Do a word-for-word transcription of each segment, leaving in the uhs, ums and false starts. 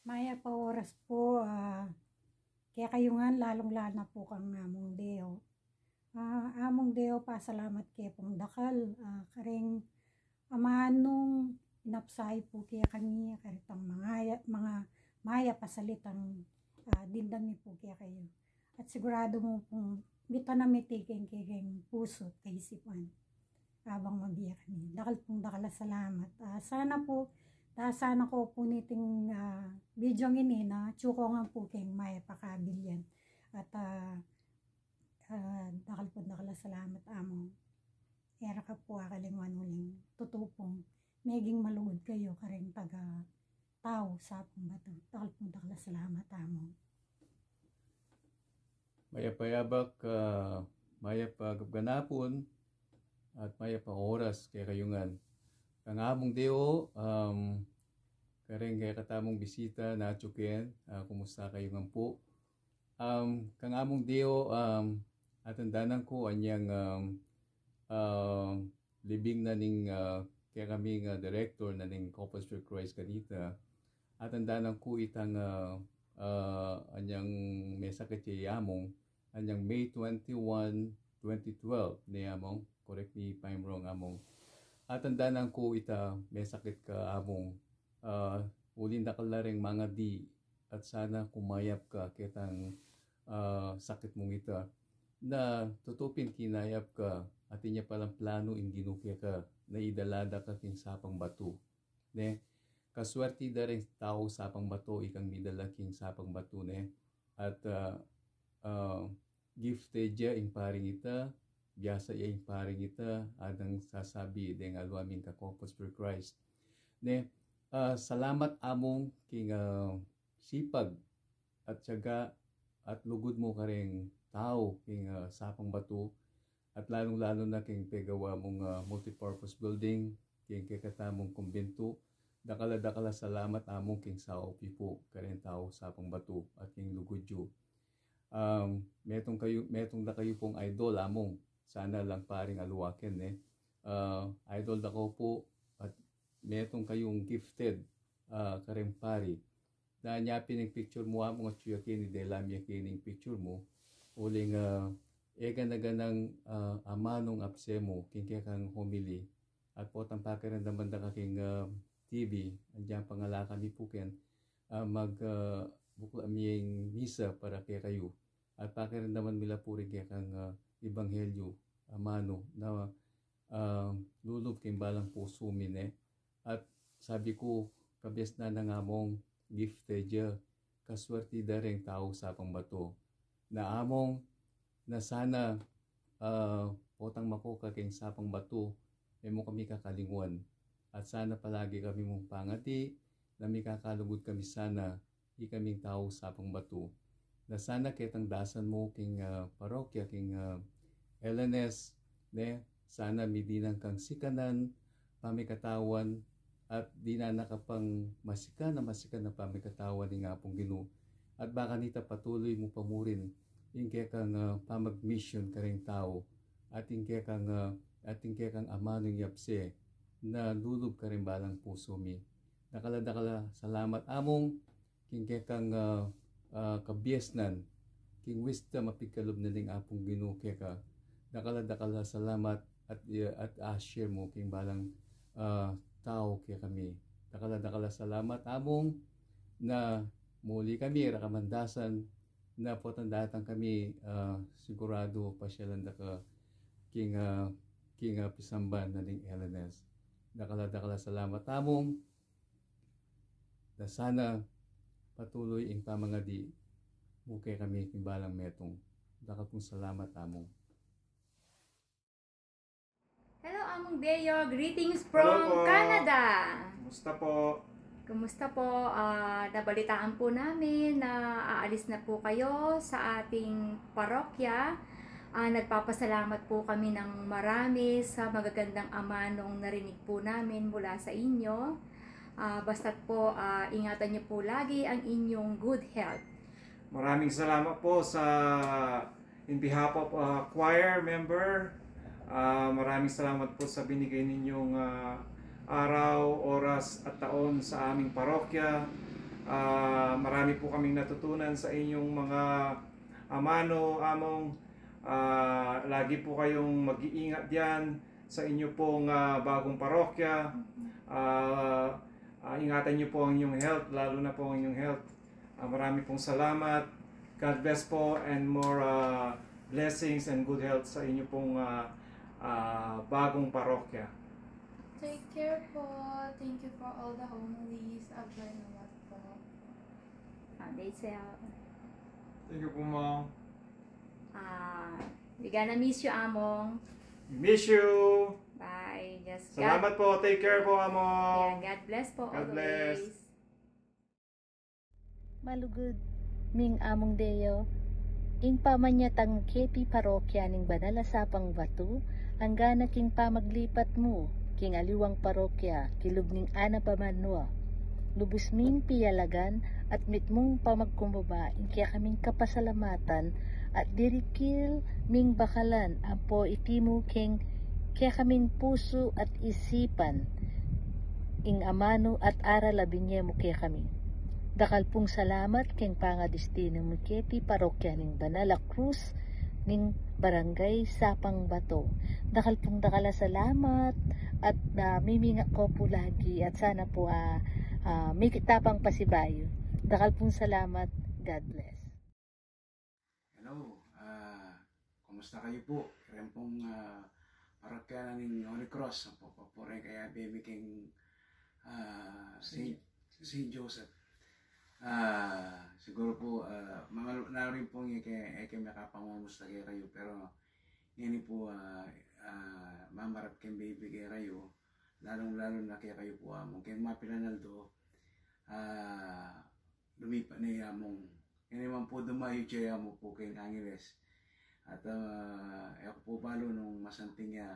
Mayap a oras po, ah, kekayu ngan, lalung-lalu na po kang Among Deo. Ah, Among Deo, pasalamat ke pung dakal, ah, karing amanung inapsai po kekami, karetang mangaya-, manga mayap a salitang, ah, dimdam mi po kekayu. At sigurado mu pung mitanam iti keng, keng pusu at kaisipan abang mabie kami. Dakal pung dakal a salamat. Ah, sana po, ta sana ko po niting, ah, video ngeni na atsu ko ngan po keng mayap a kabilyan. At, ah, ah, dakal pung dakal a salamat, Among. E ra ka po akalingwan uling tutu pung meging malugud kayu kareng taga tau Sapang Batu. Dakal pung dakal a salamat, Among. Mayap a yabak, ah, mayap a gapganapun, at mayap a oras kekayu ngan. Kang Among Deo, um, kareng kekatamung bisita, natsu ken, ah, kumusta kayu ngan pu? Um, kang Among Deo, um, atandanan ku anyang, um, um, libing na ning, ah, kekaming, ah, director na ning Couples for Christ kanita. Atandanan ku itang, ah, ah, anyang mesakit ya i Among, anyang May twenty-one, twenty twelve, ne Among? Correct me if I'm wrong, Among. Atandanan ku ita mesakit ka Among. Ah, uling dakal la reng mangadi at sana kumayap ka ketang, ah, sakit mung ita. Na tutu pin kinayap ka, atin ya palang planu ing Ginu keka, na idala da ka king Sapang Batu. Ne? Kaswerti da reng tau Sapang Batu, ikang midala king Sapang Batu, ne? At, ah, ah, gifted ya ing paring ita, biasa ya ing paring ita, adang sasabi deng aliwa ming ka Couples for Christ. Ne, ah, salamat Among king, ah, sipag at tiyaga at lugud mu kareng tau king, ah, Sapang Batu, at lalung-lalu na king pegawa mung, ah, multipurpose building king kekatamung kumbentu. Dakal a dakal a salamat Among king saup yu pu kareng tau Sapang Batu at king lugud yu. Um, metung kayu, metung da kayu pung idol, Among. Sana lang paring aliwa ken, ne? Ah, idol da ku pu at metung kayung gifted, ah, kareng pari. Na nya pin ing picture mu, Among, atsu ya keni, dela mi ya keni ing picture mu. Uling, ah, e gana-ganang, ah, amanung apse mu king kekang homily. At potang pakiramdaman da ka king, ah, T V, anyang pangalakan mi pu ken, ah, mag, ah, bukla mi ing misa para kekayu. At pakiramdaman mi la pu ring kekang, ah, ebanghelyu, amanu, na, ah, lulub king balang pusu mi, ne. At sabi ku, kabiasnan nang Among, gifted ya, kaswerti da reng tau Sapang Batu. Na Among, na sana, ah, potang mako ka king Sapang Batu, e mu kami kakalingwan. At sana palagi kami mung pangadi, na mikakalugud kami sana, ikaming tau Sapang Batu. Na sana ketang dasan mu king, ah, parokya, king, ah, L N S, ne, sana midinan kang sikanan, pamikatawan, at dinan na ka pang masikan a masikan a pamikatawan ning Apung Ginu. At ba kanita patuluy mu pa murin ing kekang, ah, pamagmisyun kareng tau, at ing kekang, ah, at ing kekang amanung yapse na lulub kareng balang pusu mi. Dakal a dakal a salamat, Among, king kekang, ah, ah, kabiasnan, king wisdom a pigkalub na ning Apung Ginu keka. Dakal a dakal a salamat at, ah, at a-share mu king balang, ah, tau kekami. Dakal a dakal a salamat, Among, na muli kami, e ra ka man dasan, na potang datang kami, ah, siguradu pasyalan da ka king, ah, king, ah, pisamban na ning L N S. Dakal a dakal a salamat, Among. Na sana patuluy ing pamangadi mu kekami king balang metung. Dakal pung salamat, Among. Hello, Among Deo. Greetings from Canada. Kumusta po? Kumusta po? Ah, nabalitaan po namin na aalis na po kayo sa ating parokya. Ah, nagpapasalamat po kami ng marami sa magagandang amanong narinig po namin mula sa inyo. Ah, basta't po, ah, ingatan niyo po lagi ang inyong good health. Maraming salamat po sa, in behalf of, ah, choir member. Ah, maraming salamat po sa binigay ninyong, ah, araw, oras at taon sa aming parokya. Ah, marami po kaming natutunan sa inyong mga amanu, among. Ah, lagi po kayong mag-iingat diyan sa inyo pong, ah, bagong parokya. Ah, ah, ingatan niyo po ang inyong health, lalo na po ang inyong health. Ah, marami pong salamat. God bless po and more, ah, blessings and good health sa inyo pong, ah, ah, bagong parokya. Take care po. Thank you for all the homilies. I've learned a lot po. Ah, they say, ah, Thank you po, Ma'am. Ah, we gonna miss you, Among. We miss you. Bye. Just God, salamat po. Take care po, Among. Yeah, God bless po. God bless. Always. Malugud ming Among Deo, ing pamanyatang mu keti parokya ning Banal a Sapang Batu, anggana king pamaglipat mu king aliwang parokya kilub ning Ana Bamanwa. Lubus ming piyalagan at mitmung pamagkumbaba ing kekaming kapasalamatan at dirikil ming bakalan ampo iti mu king kekaming pusu at isipan ing amanu at aral a binye mu kekami. Dakal pung salamat king pangadistinu mu keti parokya ning Banal a Cruz ning Barangay Sapang Bato. Dakal pung dakal a salamat at, ah, mimingat ko pu lagi at sana pu, ah, ah, mikit ta pang pasibayu. Dakal pung salamat. God bless. Hello, ah, kumusta kayu pu? Ren pung, ah, parokya na ning Holy Cross, ampo, ampo pu ren kayabe mi king, ah, Saint, Saint Joseph. Ah, siguru pu, ah, mangalu na rin pung ike, ike makapangamusta kekayu, pero ngeni pu, ah, ah, mamarap keng bibie kekayu, lalung-lalu na kekayu pu, ah, mung keng mapilan aldo, ah, lumipat ne ya mung. Ngeni man pu dumayu ya mu pu keng Angeles. At, ah, e ku pu balu nung masanting ya,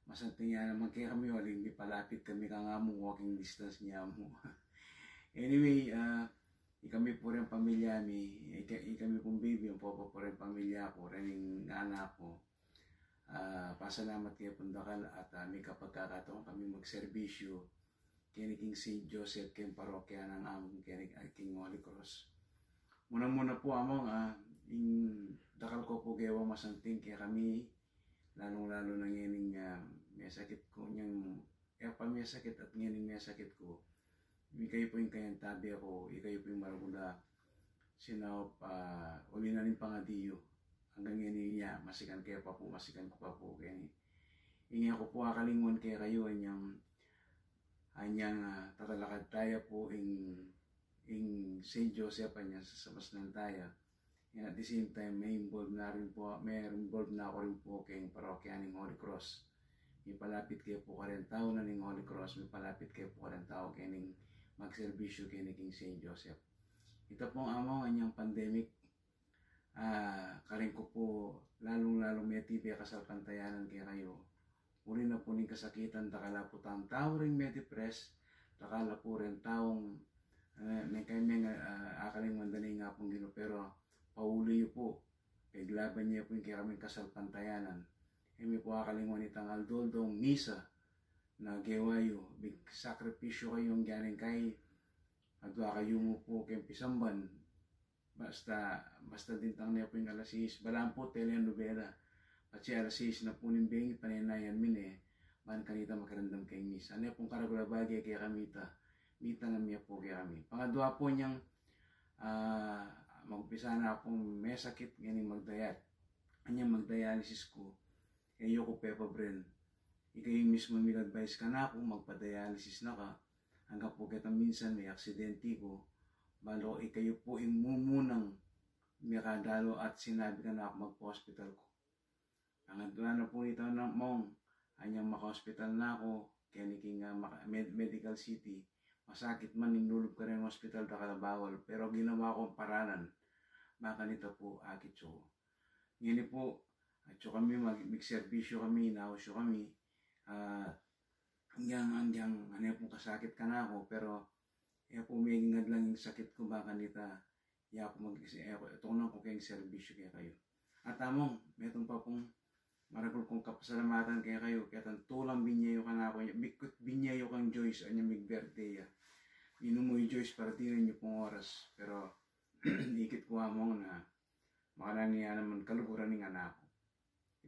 masanting ya naman kekami, uling mipalapit kami kang Among, walking distance ne ya mu. Anyway, ah, ikami pu ren pamilya mi, ika-, ikami pung bibie, ampo pu ren pamilya ku, ren ing anak ku. Ah, pasalamat ke pung dakal at, ah, mikapagkakataon kami magserbisyu keni king Saint Joseph, keng parokya nang Among, keni, ah, king Holy Cross. Muna-muna pu, Among, ah, ing dakal ku pu gewa masanting kekami, lalung-lalu na ngening, ah, mesakit ku nyang, e pa mesakit at ngening mesakit ku. Ikayu pu ing kayantabe ku, ikayu pu ing maragul a sinaup, ah, uli na ning pangadi yu. Anggang ngeni ya, masikan ke pa pu, masikan ku pa pu keni. Ing e ku pu akalingwan kekayu, anyang, anyang, ah, tatalakad taya pu ing, ing Saint Joseph, anyang sasamasnan taya. And at the same time, me-involve na rin pu, me-involve na ku rin pu keng parokya ning Holy Cross. Mipalapit ke pu kareng tau na ning Holy Cross, mipalapit ke pu kareng tau kening magserbisyu keni king Saint Joseph. Ita pung, Among, anyang pandemic, ah, karin ku pu lalung-lalu metibe kasalpantayanan kekayu. Uli na pu ning kasakitan, dakal a pu tang tau ring me-depress, dakal a pu ring taung, eh, meng keng, meng, ah, akalingwan da ne ing Apung Ginu, pero pauli yu pu, peglaban ye pu ing kekaming kasalpantayanan. E mi pu akalingwan itang aldo-aldong misa na gewa yu, migsakripisyu kayu, anggang keng adwa kayu mu pu keng pisamban, basta, basta dintang ne pu ing alas seis, balang pu tele nobena. Patse alas seis na pu ning bengi, panenayan mi ne, ban kanita makiramdam keng misa. Ane pung karagul a bage kekami ita, mita na mie pu kekami. Pangadwa pu anyang, ah, magumpisa na pung mesakit ngening magdaya-, anyang magdialysis ku, e yu ku pepabren. Ikayu mismu mig-advise kanaku, magpa-dialysis na ka. Anggang pu keta minsan me-aksidenti ku, balu ikayu pu ing mumunang mekadalu at sinabi kanaku magpa-hospital ku. Pangadwa na pu nita, Among, anyang maka-hospital na ku keni king, ah, maka-, med-, medical city. Masakit man ing lulub kareng hospital, dakal a bawal, pero ginawa kung paralan. Bang kanita pu akit yu ku. Ngeni pu, atyu kami, mag-, migserbisyu kami, inaus yu kami, ah, anggang, anggang, ane pung kasakit kanaku, pero e pu meging adlang ing sakit ku, bang kanita, ya ku mag-, e ku, tunan ku keng serbisyu kekayu. At Among, metung pa pung maragul kung kapasalamatan kekayu, ketang tulang binye yu kanaku, bikut binye yu kang Joyce, anyang mig-birthday ya. Inu mu i Joyce para dinan yu pung oras, pero ikit ku, Among, na makananu ya naman kaluguran ning anak ku.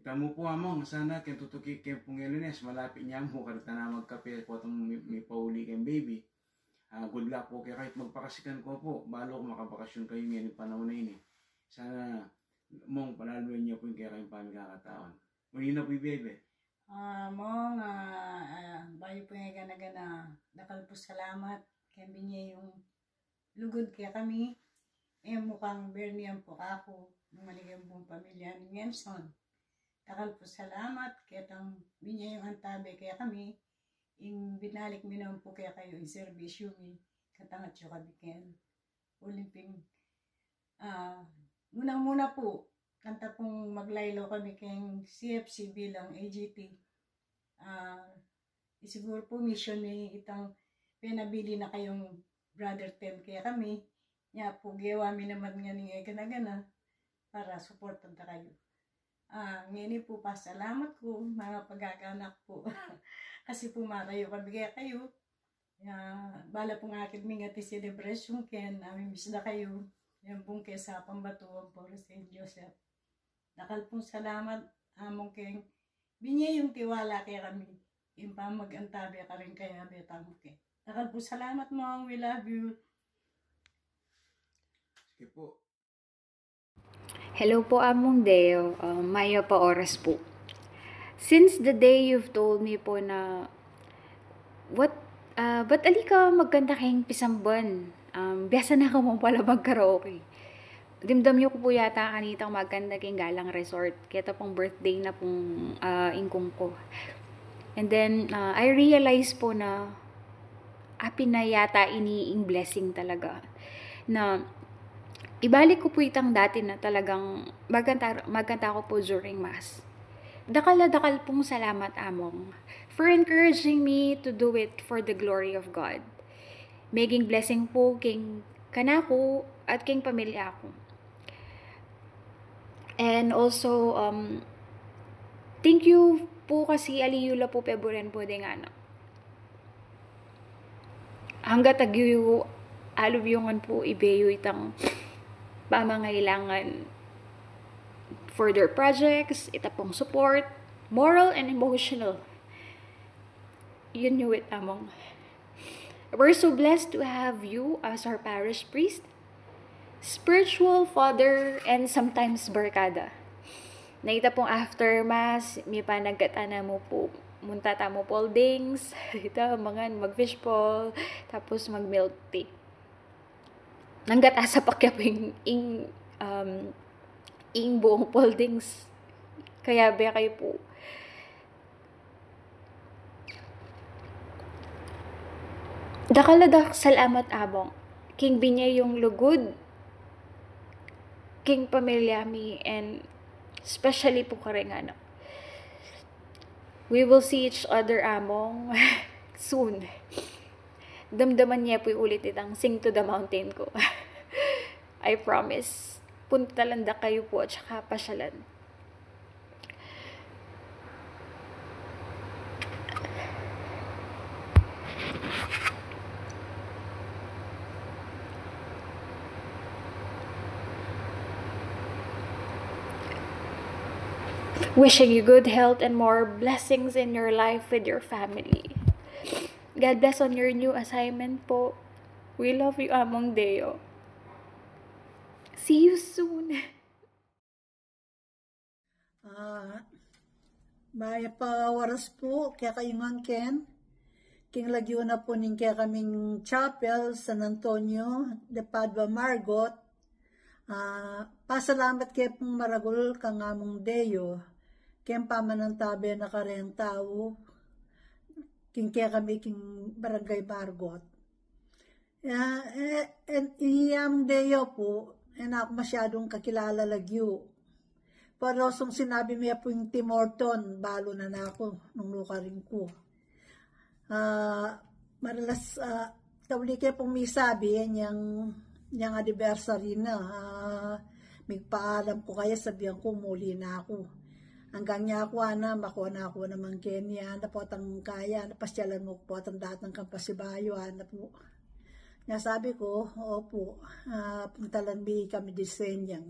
Ita mu pu, Among, sana keng tutuki keng pung L N S, malapit ne mu, karita na magkape pu itang mi-, mipauli keng baby. Ah, good luck pu kekayu, magpakasikan ku pu, balu ku makabakasyun kayu ngeni panaun a ini. Sana, Mong, palaluan ye pu ing kekayung pamikakataun. Uli na pu i baby. Ah, Mong, ah, ah, bayu pu ing gana-gana, dakal pu salamat keng binie yung lugud kekami. E mu kang Bernie ampo kaku, nung maligaya pu ing pamilya ning Nelson. Dakal pu salamat ketang binie yung antabe kekami, ing binalik mi naman pu kekayu ing serbisyu mi, katangat yu kabiken. Uling pin, ah, munang-muna pu, kanta pung maglaylo kami keng C F C bilang A G T. Ah, siguru pu mission mi itang penabili na kayung Brother Tem kekami. Nya pu, gewa mi naman ngeni ing gana-gana para suportan ta kayu. Ah, ngeni pu pasalamat ku, mangapagaganak pu. Kasi pu marayu kami kekayu. Ya, bala pung akit mi ngeni selebrasyun ken, ami-miss da kayu. Yan pung kesa pambatuan pu rin Saint Joseph. Dakal pung salamat, Among, keng binie yung tiwala kekami, ing pamagantabe karing kayabe tamu ke. Dakal pung salamat, Mong. We love you. Sige pu. Hello po, Among Deo. Ah, mayap a oras po. Since the day you've told me po na, what, ah, ba't ali ka magkanta keng pisamban? Um, biasa na ka mo pala magkaraoke. Dimdam yu ku po yata kanitang magkanta keng Galang Resort. Keta pung birthday na pung, ah, ingkung ku. And then, ah, I realize po na apin na yata ini ing blessing talaga. Na ibalik ku pu itang dati na talagang magkanta, magkanta ku pu during Mass. Dakal na dakal pung salamat, Among, for encouraging me to do it for the glory of God. Maging blessing pu keng kanaku at keng pamilya ku. And also, um, thank you pu kasi ali yu la pu peburen pu deng anak. Hanggat agyu yu, alubyungan pu, ibie yu itang pamangailangan for their projects, ita pung support, moral and emotional. Yun yu it, Among. We're so blessed to have you as our parish priest, spiritual father, and sometimes barkada. Na ita pung after Mass, mipanagkatan na mu pu, munta tamu Pauldings, ita, mangan, mag-fishball, tapos mag-milk tea. Nanggat asa pa kaya pu ing, ing, um, ing buong Pauldings. Kayabe kayu pu. Dakal a dakal salamat, Among, king binie yung lugud king pamilya mi, and especially pu kareng anak. We will see each other, Among, soon. Damdaman ye pu ulit itang Sing to the Mountain ku. I promise. Puntalan da kayu pu at saka pasyalan. Wishing you good health and more blessings in your life with your family. God bless on your new assignment po. We love you, Among Deo. See you soon. Ah, mayap a oras pu kekayu ngan ken, king lagyu na pu ning kekaming chapel, San Antonio de Padua Margot. Ah, pasalamat ke pung maragul kang Among Deo keng pamanantabe na kareng tau king kekami king Barangay Margot. Ya, e, e, i Among Deo pu, e na ku masyadung kakilala lagyu. Pero sung sinabi me pu ing Tim Horton, balu na naku nung nukarin ku. Ah, maralas, ah, tauli ke pung misabi, e, nyang, nyang anniversary na, ah, migpaalam ku kaya, sabian ku muli na ku. Anggang nyaku, ana, makua na ku naman keni, ana, potang kaya, ana, pasyalan mu ku potang datang kang pasibayu, ana pu. Nya sabi ku, "Opu, ah, puntalan mi kami di senyang."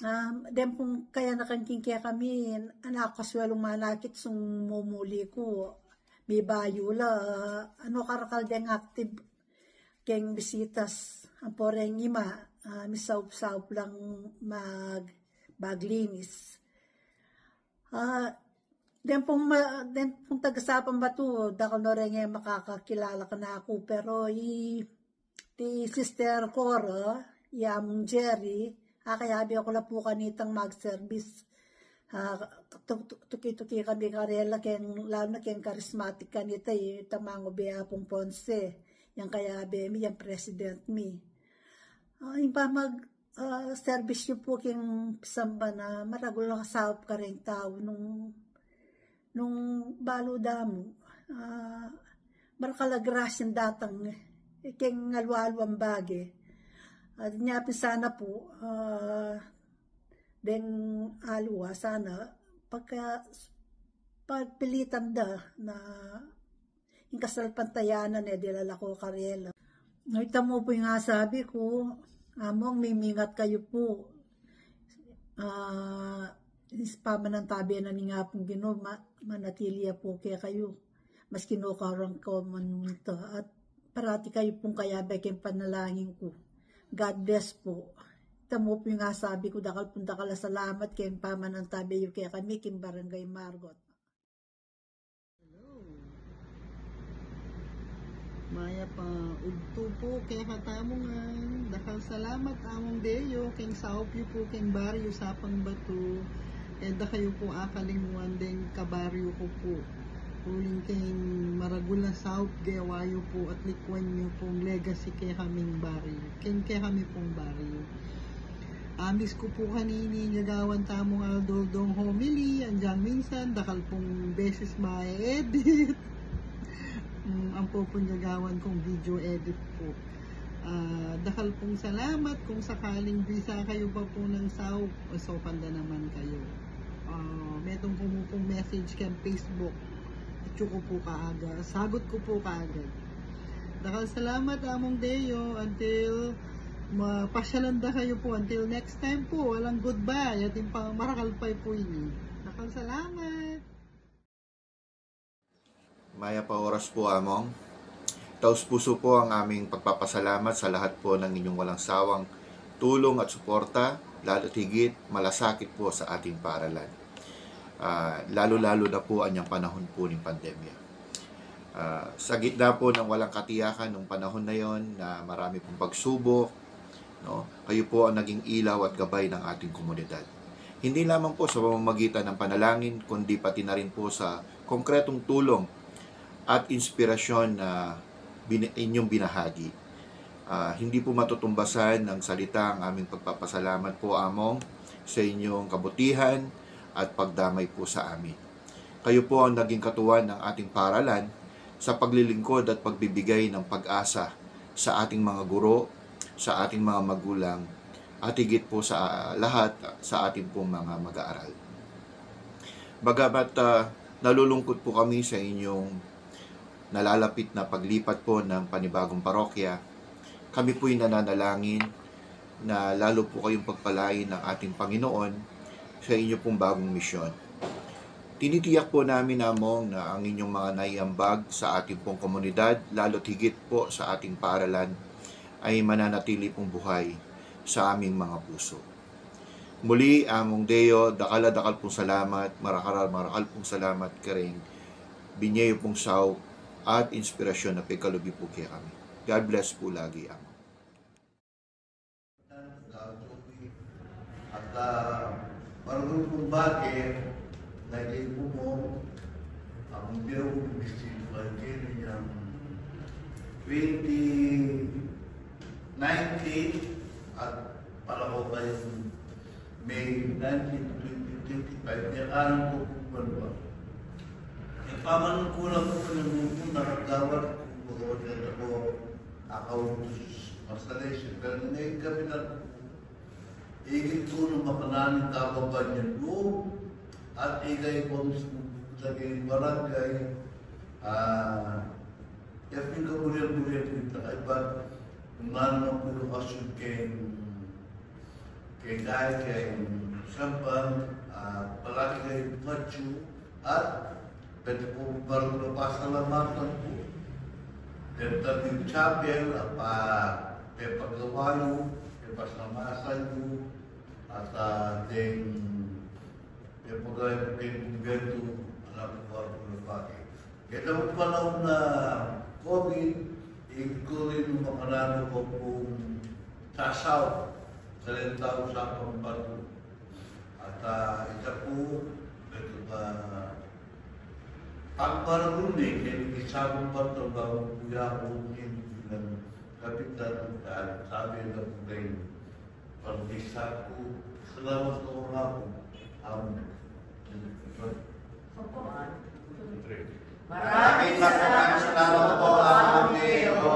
Ah, den pung kayanakan king kekami, anak ku, swelung manakit sung mumuli ku, mibayu la, ah, anu karakal deng active keng bisitas, ampo reng ima, ah, misaup-saup lang mag-, maglinis. Ah, den pung ma-, den pung taga Sapang Batu, dakal no reng e makakakilala kanaku, pero i, ti Sister Cora, i Among Jerry, akayabe ku la pu kanitang mag-service. Ah, tu-, tu-, tuki-tuki kami karela keng, lalu na keng charismatic kanita, i Tamang Obe Apung Ponce, yang kayabe mi, yang president mi. Ah, ing pamag-, ah, serbisyu pu king pisamban a maragul a saup kareng tau nung, nung balu da mu. Ah, marakal a grasyang datang, eh, keng alu-aluang bage. At nya pin sana pu, ah, deng aliwa sana, pagka, pagpilitan da na ing kasalpantayanan e, di lalako karela. No, ita mu pu ing asabi ku, Among, mimingat kayu pu. Ah, pamanantabe na ning Apung Ginu, ma-, manatili ya pu kekayu. Maski no kareng kaman munta. At parati kayu pung kayabe keng panalangin ku. God bless pu. Ita mu pu ing asabi ku, dakal pung dakal a salamat keng pamanantabe yu kekami king Barangay Margot. Hello. Mayap a ugtu pu kekatamu ngan. Dakal salamat, Among Deo, keng saup yu pu keng baryu Sapang Batu. E da kayu pu akalingwan deng kabaryu ku pu. Uling keng maragul a saup gewa yu pu at likuan yu pung legacy kekaming baryu. Keng kekami pung baryu. Amis ku pu kanini gagawan tamung aldo-aldong homily, anyang minsan, dakal pung beses ma-edit. Mm, ampo pung gagawan kung video edit pu. Ah, dakal pung salamat kung sakaling bisa kayu pa pu nang saup, saupan da naman kayu. Ah, metung ku mu pung message keng Facebook. Atyu ku pu kaagad, sasagot ku pu kaagad. Dakal salamat, Among Deo, until mapasyalan da kayu pu. Until next time pu, walang goodbye. Atin pang marakal pa pu ini. Dakal salamat. Mayap a oras pu, Among. Taus pusu pu ang aming pagpapasalamat sa lahat pu ng inyong walang sawang tulong at suporta, lalo't higit malasakit pu sa ating paaralan. Ah, lalo-lalo na pu anyang panahon pu ning pandemya. Ah, sa gitna pu ng walang katiyakan nung panahon na yon na marami pung pagsubok, no? Kayu pu ang naging ilaw at gabay ng ating komunidad. Hindi lamang pu sa pamamagitan ng panalangin, kundi pati na rin pu sa konkretong tulong at inspirasyon na bini-, inyong binahagi. Ah, hindi pu matutumbasan ng salita ang aming pagpapasalamat pu, Among, sa inyong kabutihan at pagdamay pu sa amin. Kayu pu ang naging katuwang ng ating paaralan sa paglilingkod at pagbibigay ng pag-asa sa ating mga guro, sa ating mga magulang, at higit pu sa lahat sa ating pung mga mag-aaral. Bagamat, ah, nalulungkot pu kami sa inyong nalalapit na paglipat pu ng panibagong parokya, kami pu'y nananalangin na lalo pu kayong pagpalain ng ating Panginoon sa inyo pung bagong misyon. Tinitiyak pu namin, Among, na ang inyong mga naiambag sa ating pung komunidad, lalo't higit pu sa ating paaralan, ay mananatili pung buhay sa aming mga pusu. Muli, Among Deo, dakal a dakal pung salamat, marakal a marakal pung salamat kareng binie yu pung saup at inspirasyon a pigkalub yu pu kekami. God bless pu lagi, Among. At, ah, maragul pung bage, na ikayu pu mu, ang pira ku bisita kayu keni yang twenty nineteen at para ku kayung May nineteen, twenty twenty-five, nya kanan ku pu banua. Ing pamanun ku la pu, ing nung ku nakagawan ku, ku, ku, ku, akau, masalesya, pero nung ing kapitan ku, ikit ku nung makananu ing kababan ya lub, at ikay ku mismu lagi barangay, ah, Yang pin kaburian-burian kita kaibat, nanu man pu ing kasundu keng, keng kai, keng sampan, ah, palagi kayu matsu, at pwede pu baru na pasalamatan pu. Deng tadi chapel, apa, pepagawa yu, pepasalamatan yu, at, ah, deng pepagawa yu keng kumbentu, anak ku baru na pake. Keta mu panaun na COVID, ing kuli nung makananu ku pung sasaw, salentaw sa pambatu. At, ah, ita pu, ito ba, pagbaruni, kaya ni sabang bato, bago kuya ko, ning bilang kapitan, at sabi na pu kayo, Pagdisa ku, salamat ku nga pu. Amen. Maraming salamat pu, Among Leo.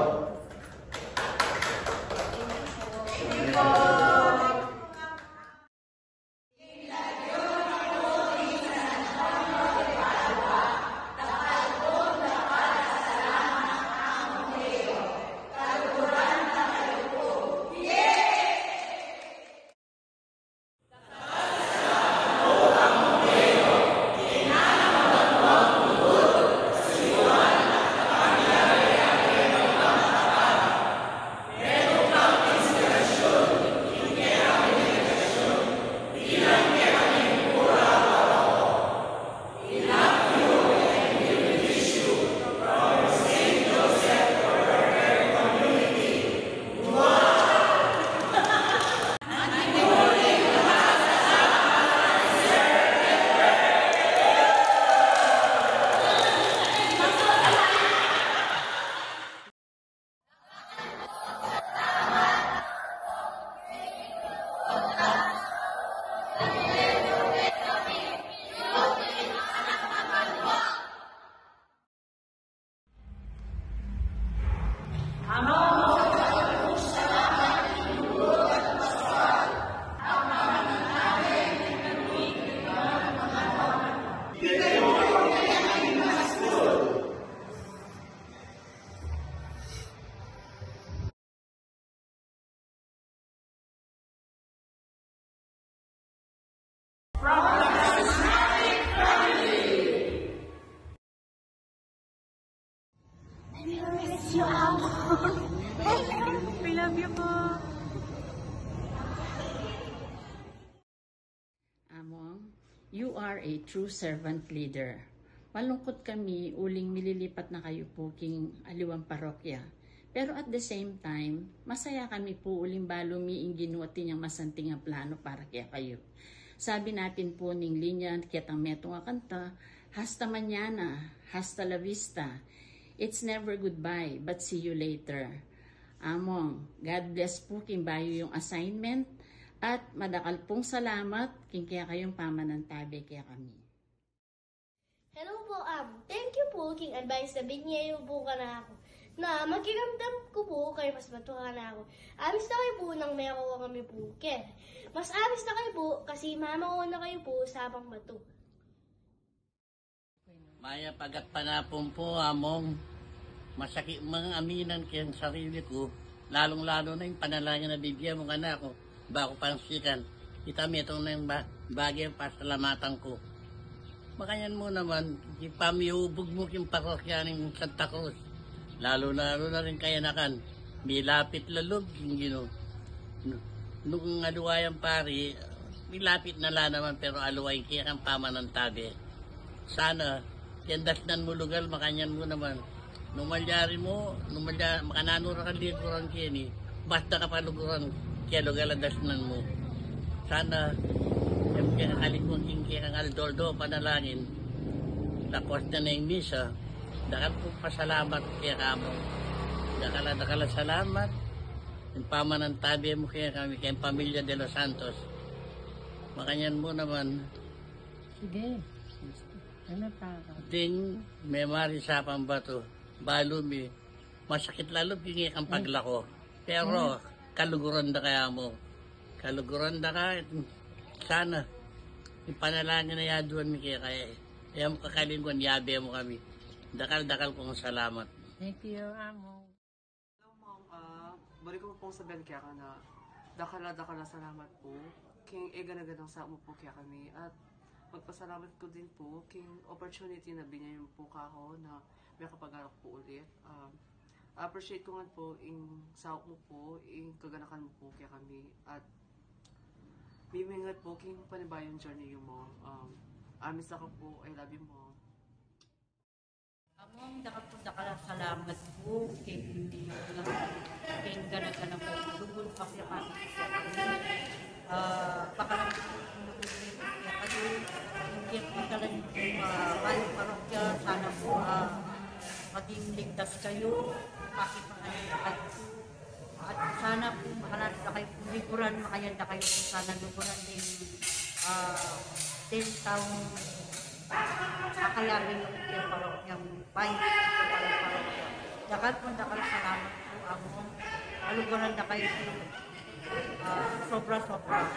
We love you po. Among, you are a true servant leader. Malungkut kami uling mililipat na kayu pu king aliwang parokya. Pero at the same time, masaya kami pu uling balu mi ing Ginu atin yang masanting a plano para kekayu. Sabi na pin pu ning linya ketang metung a kanta, "Hasta mañana, hasta la vista. It's never goodbye, but see you later." Among, God bless pu king bayu yung assignment, at madakal pung salamat king kekayung pamanantabe kekami. Hello po, Am. Thank you po king advice na binye yu po kanaku. Na makiramdam ku po kayung mas batu kanaku. Amis na kayu po nang meron kami po. Ke, mas amis na kayu po kasi mamauna kayu po sa pambatu. Mayap a gatpanapun po, Among. Masakit mang aminan keng sarili ku, lalung-lalu na ing panalangin a bibie mu kanaku baku pang sikan. Ita metung na ing ba-, bage pasalamatan ku. Makanyan mu naman, ing pamiubug mu king parokya ning Santa Cruz, lalu-lalu na ring kayanakan, milapit la lub king Ginu. Nu-, nung aliwa yang pari, milapit na la naman, pero aliwa ing kekang pamanantabe. Sana, ing dasnan mu lugal, makanyan mu naman. Nung malyari mu, nung malya-, makananu ra kang likuran keni, basta ka pa luguran, keng lugal a dasnan mu. Sana, ing kekang kalingwan king kekang aldo-aldo panalangin, tapos na na ing misa, dakal pung pasalamat kekamu. Dakal a, dakal a salamat, ing pamanantabe mu kekami, keng pamilya de los Santos. Makanyan mu naman. Sige. Ano ta ka? Ding memari sa pambatu. Balu mi. Masakit la lub king kekang paglako. Pero, kaluguran da ka, Among. Kaluguran da ka, sana. Ing panalangin a yaduan mi keka, e mu kakalingwan, yabe mu kami. Dakal-dakal kung salamat. Thank you, Among. Hello, Mong. Ah, buri ku pung sabian keka na dakal a dakal a salamat pu king e gana-ganang saup mu pu kekami, at magpasalamat ku din pu king opportunity na binye mu pu kaku na mekapag-aral ku pu ulit. Um, appreciate ku ngan pu ing saup mu pu, ing kaganakan mu pu kekami, at mimingat pu king panibayung journey yu, Mong. Um, I miss ka pu. I love you, Mong. Among, dakal pung dakal a salamat pu king, king gana-gana mung lugud pakipakit kekami. Ah, pakaramdam ku pu king lugud mi kekatu, king kekatu, ah, bayu parokya, sana pu, ah, maging ligtas kayu, pakipakit kekatu. At sana pu makananu da kayu pu liguran, makayan da kayu pu sana liguran deng, ah, deng taung akayari yu king parokyang bayu, king parokya. Dakal pung dakal a salamat pu, Among. Aluguran da kayu pu, ah, sobra-sobra.